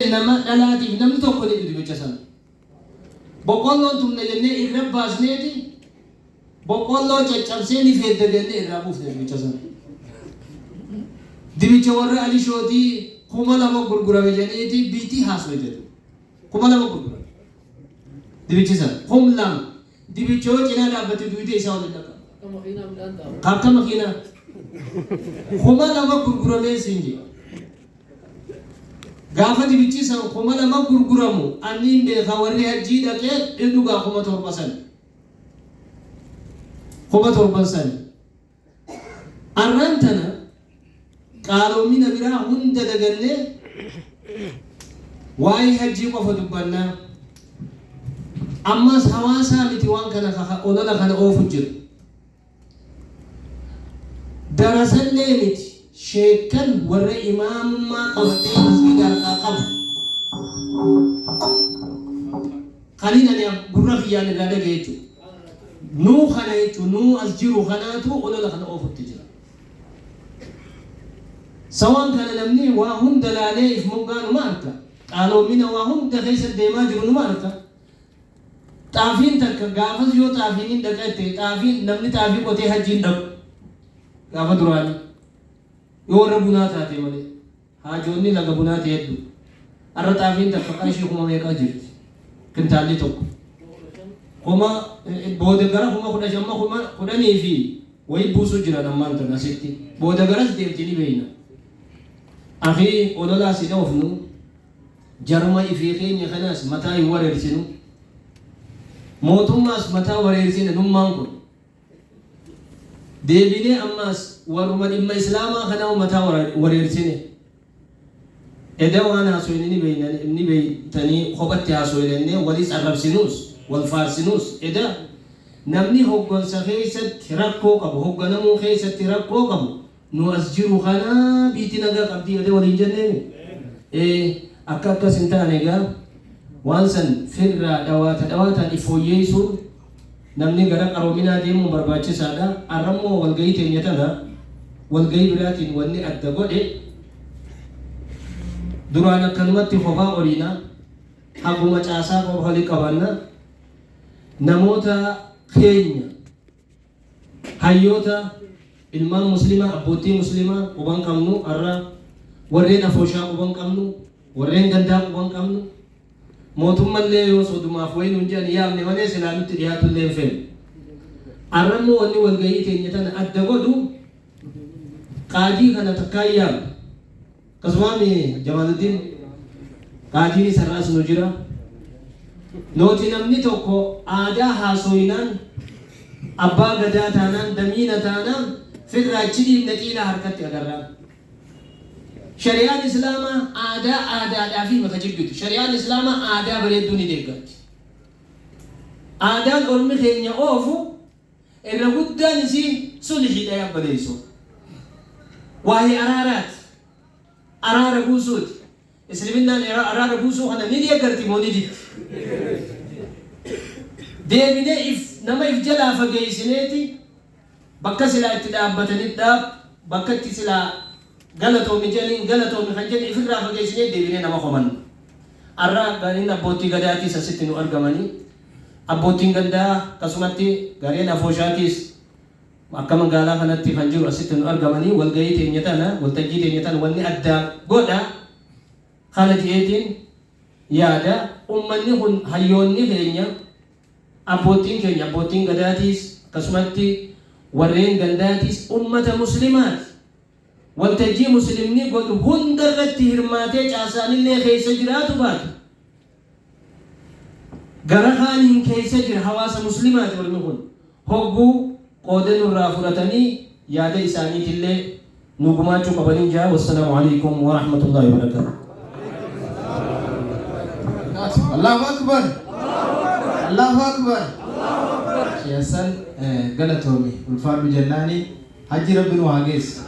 Nama dhalaatiif namni tokko ni dibicha sana. Boqqolloon tumna jennee irra baasneeti, boqqolloo caccabsee ni feedda jennee irraa buufne dibicha sana. Dibicha warra alishootii 2000 gurgurame jedhaniiti biitii haasoo jedhu. 2000 gurgurame. Dibichi sana 2000, dibicha yoo cinaa dhaabbate duwitee isaa waliin dhaqa. Akka makiinaa 2000 gurguramee siin jedhe. Gaafa dibichi san 2000 gurguramu anniin beeka, warri hajjii dhaqee in dhugaa 7000 san. 7000 san. Arraan tana qaaloomina biraa hunda dagannee waa'ee hajjii qofa dubbannaa. Ammas hawaasaa miti waan kana olola kana oofu jiru. Darasallee miti, sheekkan warra imaamummaa qabatee masgiida harkaa qabu. Kaniin ani gurra kiyyaan irraa dhagaye jechuudha. Nuu kana jechuun nuu as jiru kanaatu olola kana oofutti jira. Sawaan kana namni waa hunda laalee if moggaa numa arka. Qaaloomina waa hunda keessa deemaa jiru numa arka. Xaafiin takka gaafas yoo xaafiin hin dhaqatte, xaafiin namni xaafii qotee hajji hin dhaqu. Gaafa duraanii. Yoo warra bunaa taate malee. Haajoonni laga bunaati hedduu. Har'a xaafiin takka qarshii kuma meeqaa jirti? Kintaalli tokko. Kuma booda gara 15,000, 10,000 fi wayi buusuu jiran ammaan tan asitti. Booda garas deemti ni beeyna. Akii ololaas hin oofnu. Jaruma ifii keenya kanaas mataa hin wareersinu. Mootummaas mataa wareersine nummaan kun. Deebinee ammaas warruma dhimma Islaamaa kanaa mataa wareersine. Eda waan haasoyne ni beeyna, ni beeytanii, kophatti haasoynannee walis arrabsinuus wal faarsinuus, eda namni hoggansa keessatti rakkoo qabu, hogganamuu keessatti rakkoo qabu nu as jiru kana, biitti nagaa qabdii eda waliin jenneemi. Ee, akka akkas hin taane egaa waan san firraa dhawaata dhawaataan if fooyyeessuun, namni gara qaroominaa deemuun barbaachisaadha. Arrammoo walgahii teenya tana walgahii biraatiin wanni adda godhe, duraan akkanumatti kophaa oliina, haguma caasaa qofa wali qabanna, namoota keenya, hayyoota ilmaan Muslimaa, abbootii Muslimaa quban qabnu, har'a warreen afooshaa quban qabnu, warreen gandaa quban qabnu, mootummallee yoo sodumaaf wayi nuun jedhan yaamne malee silaa nutti dhiyaatullee hin feenu. Arrammoo wanni walgahii teenya tana adda godhu, qaadii kana takkaan yaamne. Akkasumaan Jamaaluddin qaadiin isarraas nu jira. Nooti namni tokko aadaa haasoyinaan, abbaa gadaa taanaan, damiina taanaan firraa achi dhiibne xiilaa harkatti agarraan. Shari'aan Islaamaa aadaa aadaadhaa fi maka jibbitu. Shari'aan Islaamaa aadaa bareedduu ni deeggarti. Aadaan ormi keenya oofu irra guddaan isii sulhiidha yaa obboleessoo. Waa'ee araaraati. Araara buusuuti. Isliminnaan araara buusuu kana ni deeggarti moo ni diddi? Deebinee if nama if jalaa fageessineeti bakka silaa itti dhaabbatanii dhaab, bakka itti silaa galatoomi jedhaniin galatoomi kan jedhan ifirraa fageessinee deebinee nama komanna. Har'a gareen abbootii gadaatiis asitti nu argamanii, abbootiin gandaa, akkasumatti gareen afooshaatiis akka magaalaa kanatti kan jiru asitti nu argamanii, walgahii teenya tana, waltajjii teenya tana wanni addaa godha kana je'eetiin yaada. Ummanni kun, hayyoonni keenya, abbootiin keenya, abbootiin gadaatiis, akkasumatti warreen gandaatiis ummata Muslimaati. Waltajjii Muslimni godhu hunda irratti hirmaatee caasaanillee keessa jiraatu baatu gara kaaniin keessa jira, hawaasa Muslimaati ormi kun. Hogguu qooda nurraa fudhatanii yaada isaaniitillee nu gumaachuu qabaniin jaa. Wassalaamu alaikum warahmatullaahi wabarakaatu. Allahu Akbar! Allahu Akbar! Sheekh Hassan, galatoomi, ulfaadhu jennaani. Hajji Rabbi nu haa geessu.